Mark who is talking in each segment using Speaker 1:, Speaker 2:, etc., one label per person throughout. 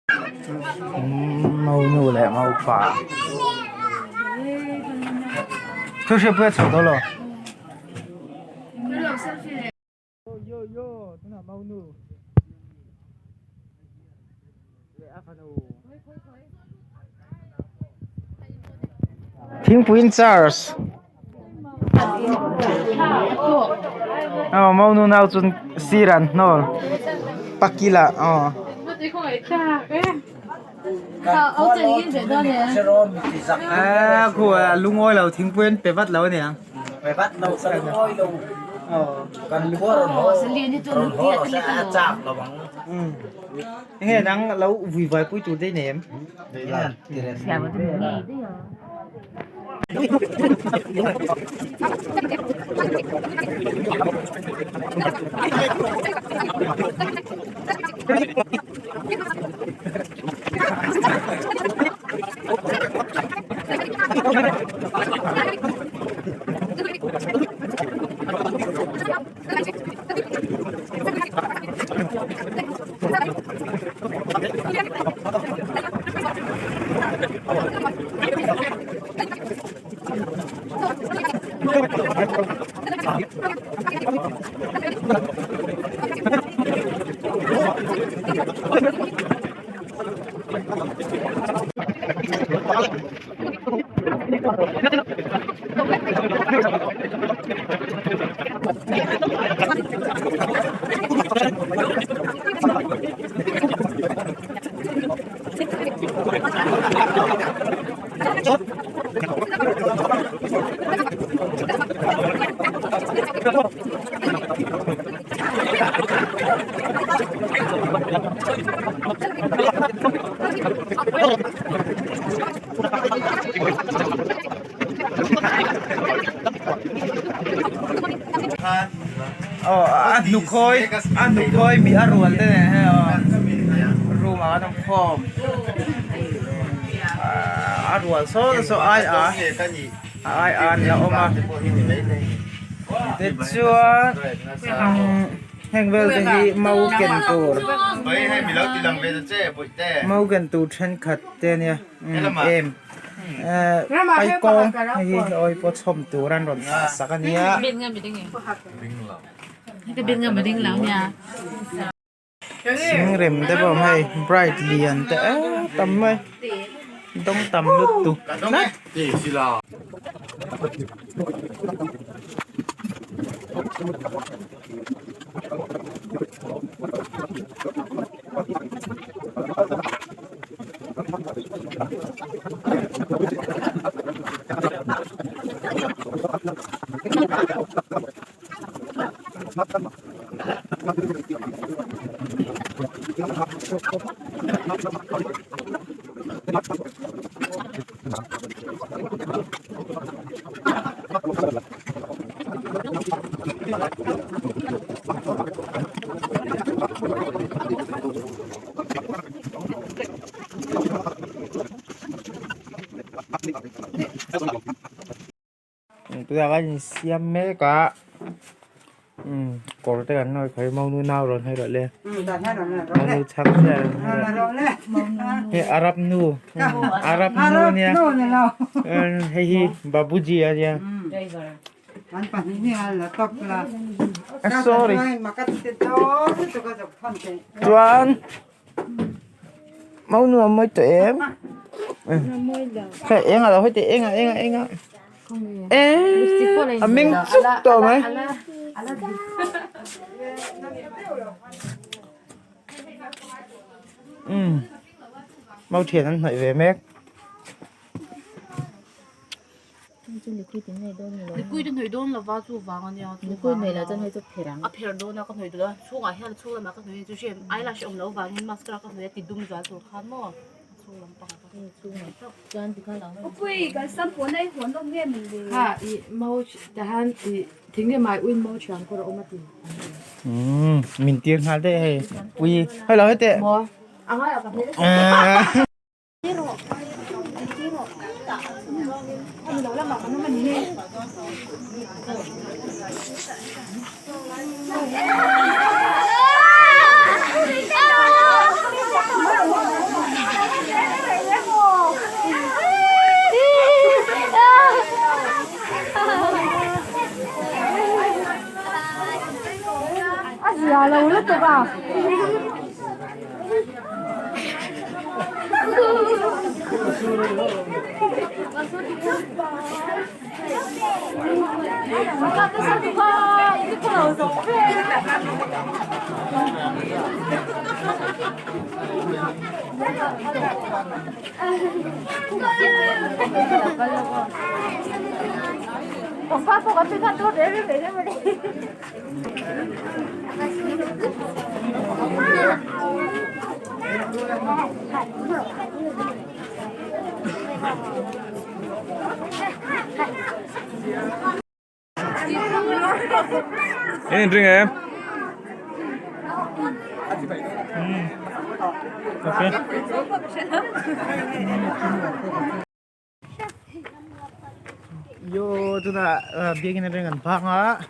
Speaker 1: Monu leh maupa thu hriat pawh a chho dawn lo. Thingpui in charge aw monu nau chu sir an hnawl pakila aw. A lungawi lo thingpui an pe vat lo aniang. Enge nang lo vui vai pui tur te i nei em? Aw a hnukhawi a hnukhawi mi a rual te nen hei aw room ah khan an khawm a rual saw saw ai a ai a an la awm a tichuan heng vel te hi mau ken tur mau ken tur thenkhat te ania em paikawng hei hi awi pawh chhawm tur an rawn dah sak ania. Thingrem te pawh a awm hei bright lian te em tam mai dawng tam lutuk tlat. Tunah khan insiam mek a umm kawr te kan nawih khawi monu nau rawn hawi rawh le monu chhang chiah rawn hawi rawh hei arab nu arab nu ania hei hi babuji ania sorry chuan monu a mawi tawh em hei eng ah lo hawi teh eng ah eng ah eng ah eee a meng chuk tawh mai umm mau thian an hnawih ve mek.
Speaker 2: Nikui te hnawih dawn lova chu vang ania chu vang a pher dawn a ka hnawih duh a chhungah hian a chhung lamah ka hnawih a chu hriat eyelash awm loh vangin mascara ka hnawih a ti dum zual tur khan maw a chhung lampangah ka hnawih
Speaker 1: umm min tir nghal daih hei ui hello heti eee. En in ring em? Okay. Yo tuna biakin atang kan phak a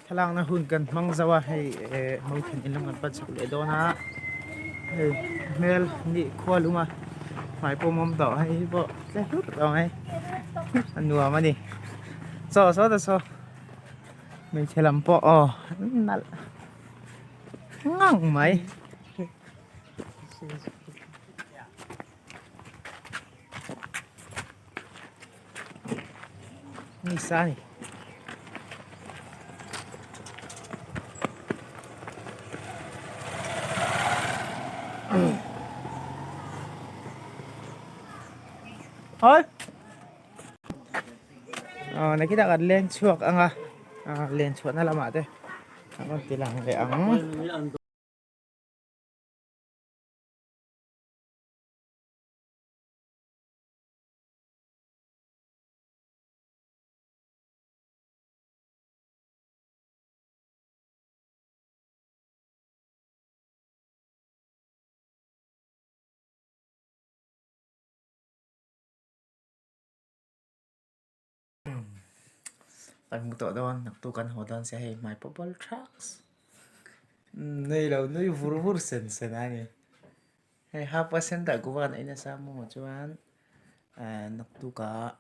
Speaker 1: thlalakna hun kan hmang zo a hei eh mawithan in lam kan pan chhuk leh dawn a hei hmel nih khua lum a hmai pawh mawm tawh hei hi pawh tle hlut tawh mai a nuam a ni chaw saw ta saw hmeichhe lam pawh aw nalh ngang mai. Ni sa ni. Oi. Ờ nakita kan len chhuak anga len chhuahna lamah te a rawn ti lang leh ang. Kan hmu tawh dawn naktu kan haw dawn sia hei hmai pawh bal thaks nei lo nui vur vur sen sen a ni hei half percent ah kuvan a in a sa maw chuan naktukah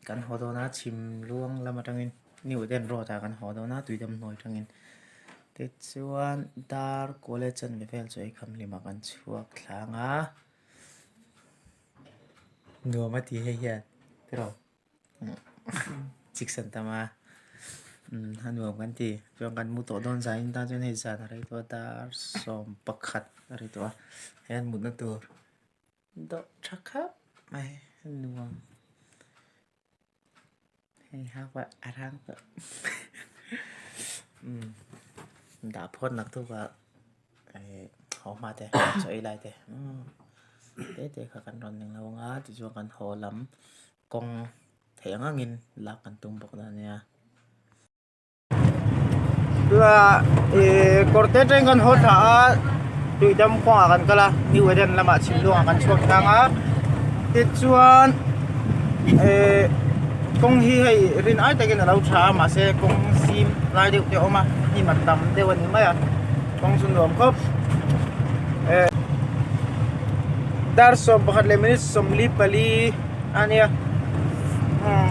Speaker 1: kan haw dawn a chhim luang lam atangin new eden road ah kan haw dawn a tuidam hnuai atangin tichuan dar college a ni vel chu eikham hlimah kan chhuak thlang a. Nuam a ti hei hian tiraw chiksan tam a a nuam kan ti chuan kan mu tawh dawn zan in tan chuan hei zan a rei tawh a dar 11 a ri tawh a hian mutna tur dawh tha khap mai a nuam hei hak pawh a rang tawh dah phawt nak tuk ah haw hma te chaw ei lai te te te kha kan rawn ning lo ang a tichuan kan haw lam kawng theih ang angin lak kan tum bawk dawn a nia. Tua ih kawr te atangin kan haw thla a tuidam kawngah kan kal a New Eden lamah chhimluangah kan chhuak tlang a tichuan ih kawng hi hei rin ai takin a lo tha a mahse kawng zim lai deuh te a awm a hnim a tam deuh a ni mai a kawng chu nuam khawp eh dar 11 leh minute 44 a nia umm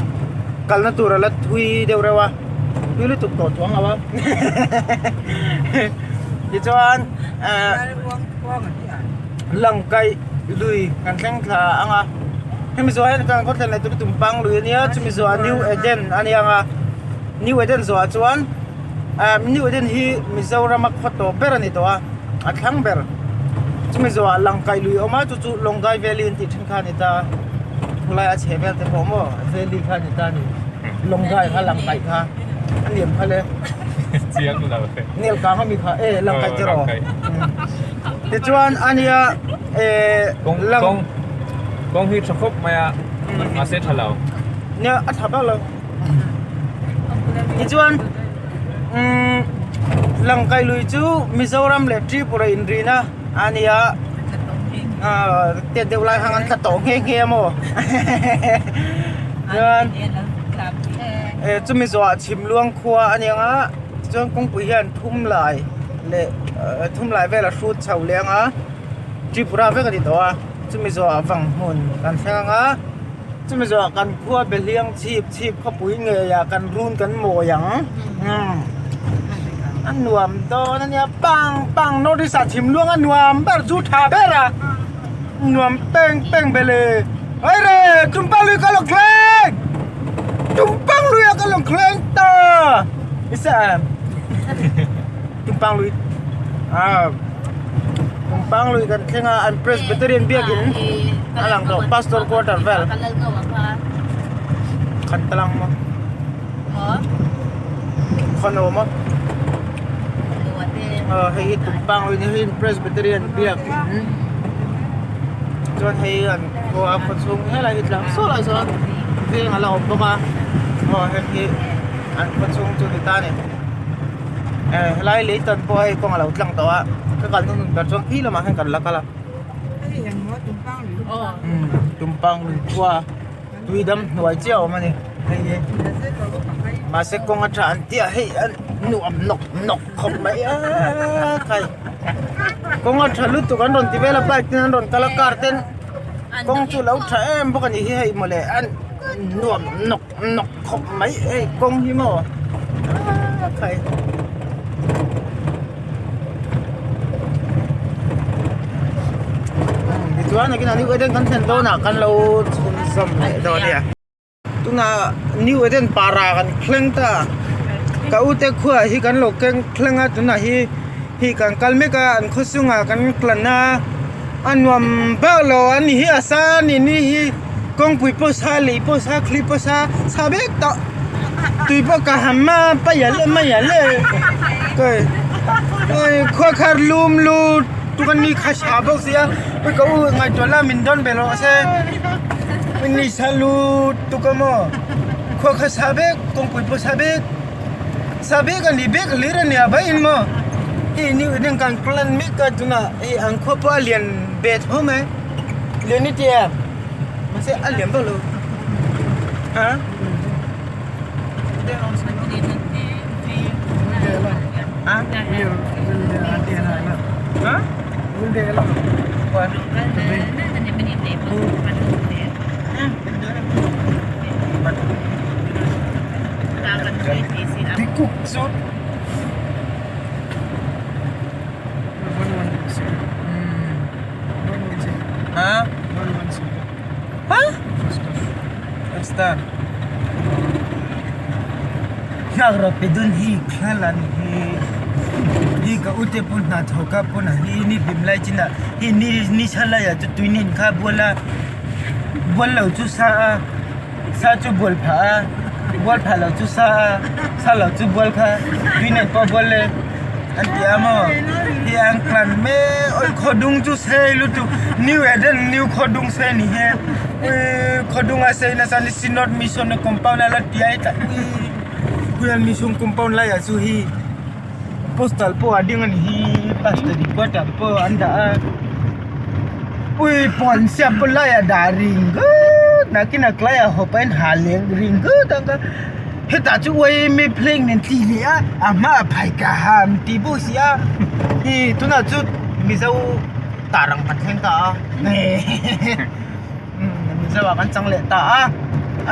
Speaker 1: kalna tur a la thui deuh reuh a tui lutuk tawh chuang lo a tichuan eh langkaih lui kan thleng thla ang a hemi zawh hian kan khawthlen leh tur tumpang lui a nia chumi zawhah new eden a nia ang a new eden zawhah chuan ah new eden hi Mizoram a khaw tawp ber a ni tawh a a thlang ber chumi zawhah langkaih lui a awm a chu chu Longai valley an tih thin kha a ni ta khulai a chhe vel te pawh maw valley kha a ni ta a ni Longai kha langkaih kha a niam kha le
Speaker 3: Chiang lo e.
Speaker 1: Nel kang ami kha e langkaih te rawh tichuan a nia eh
Speaker 3: Kawng
Speaker 1: lang
Speaker 3: kawng kawng hi tha khawp mai a mahse tha lo.
Speaker 1: Nia a tha bak lo. Tichuan umm langkaih lui chu Mizoram leh Tripura inrina a nia ah tet deuh lai hang an tla tawh nghe nghe a maw chuan eh chumi zawhah chhimluang khua a ni ang a tichuan kawngpui hian thum lai leh thum lai vel a hrut chho leh ang a Tripura vek a ni tawh a chumi zawhah vanghmun kan thleng ang a chumi zawhah kan khua behliang chhip chhip khawpui ngeiah kan run kan mawi ang umm. A nuam dawn a nia pang pang north east ah chhim luang a nuam ber chu tha ber a nuam peng peng ve le haire tumpang lui ka lo thleng tumpang lui ah ka lo thleng ta i se em tumpang lui ah tumpang lui kan thleng a an presbyterian biakin a lang tawh pastor quarter vel khan ta lang maw. Khawn a awm a hei hi tumpang lui ni hei Presbyterian biak in chuan hei an khua a khaw chhung helai hi tlang saw lai sawn veng a la awm bawk a aw heng hi an khaw chhung chu ni ta a ni helai lei tan pawh hei kawng a lo tlang tawh a ka kalna hmun ber chuan khi lamah hian kan la kal a tumpang lui khua. Tui dam hnuai chiah a awm a ni hei hi mahse kawng a tha an tih ah hei a nuam nawk nawk khawp mai a khai kawng a tha lutuk an rawn ti vel a bike ten an rawn kal a car ten kawng chu lo tha em bawk a ni hi hei mawle a nuam nawk nawk khawp mai hei kawng hi maw a khai. Tichuan nakinah New Eden kan thlen dawnah kan lo chhunzawm leh dawn a nia. Tunah New Eden para kan thleng ta a, ka ute khuaah hi kan lo keng thleng a tunah hi hi kan kal mek a an khaw chungah kan tlan a a nuam bak lo a ni hi a sa a ni ni hi kawngpui pawh sa lei pawh sa thli pawh sa sa vek tawh tui pawh ka ham a paial em a le khua khar lum lut tuk a ni kha sa bawk sia ui ka u ngaihtuah la min dawn ve rawh se ui ni sa lut tuk a maw khua kha sa vek kawngpui pawh sa vek sa vek a ni vek hlir a nia vaiin maw hei ni eng kan plan mek a tunah hei an khua pawh a lian ve tho mai lian i ti em mahse a lian vak lo ha. Hi ka ute pawh hna thawk a pawn hi ni hlim lai chin ah hi ni ni sa lai ah chu tui nen kha bual a bual lo chu sa a sa chu bual phah a bual phah lo chu sa a sa lo chu bual kha tui nen pawh bual le an ti a maw hi ang tlan mek awi khaw dung chu sei lutuk new eden new khaw dung sei ni hi ui khaw dung a sei nasa ni synod mission a compound a la ti a hetah ui khuan mission compound laiah chu hi postal pawh a ding a ni hi pastor quarter pawh an dah a ui pawn siam pawh laiah dah ringawt nakinah tlaiah haw pahin ha leh ringawt ang kha. Hetah chu uaimi phleng nen tih leh a a hmaah phai ka ham tih bawk si a hi tunah chu mizo tar ang kan thleng ta a mizo ah kan chang leh ta a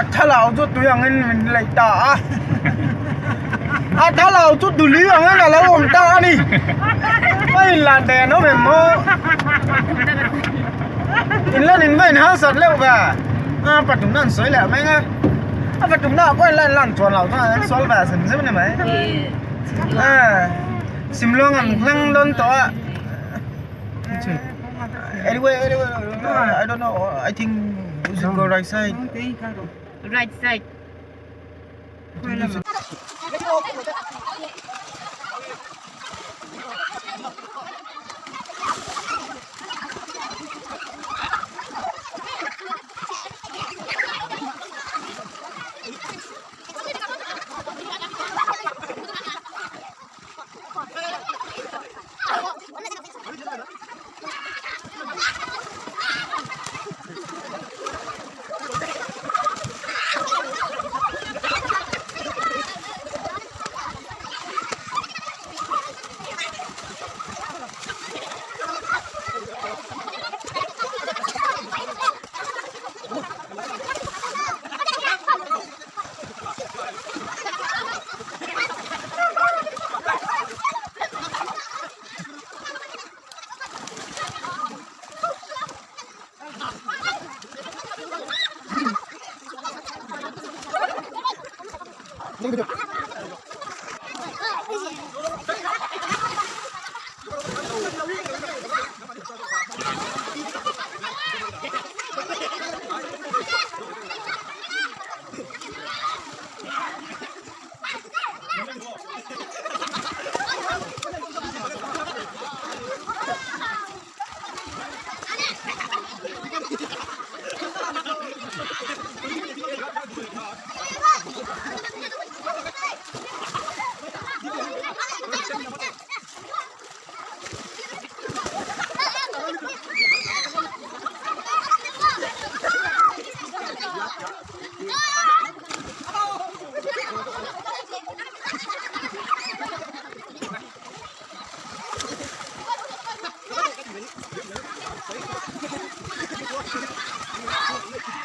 Speaker 1: a thlalak chu tui angin min laih ta a a thlalak chu tuli angin a lo awm ta a ni a inlan ve an awm em maw inlan in va inhausat leuh ve a pathumna an sawi leh mai ang a. A va tumna ah pawh hian lan chuan loh chuan an sual ve zem zem a ni mai. Simluang an hleng dawn tawh a. Anyway, anyway, I don't know. I think we should go right side.
Speaker 2: Right side.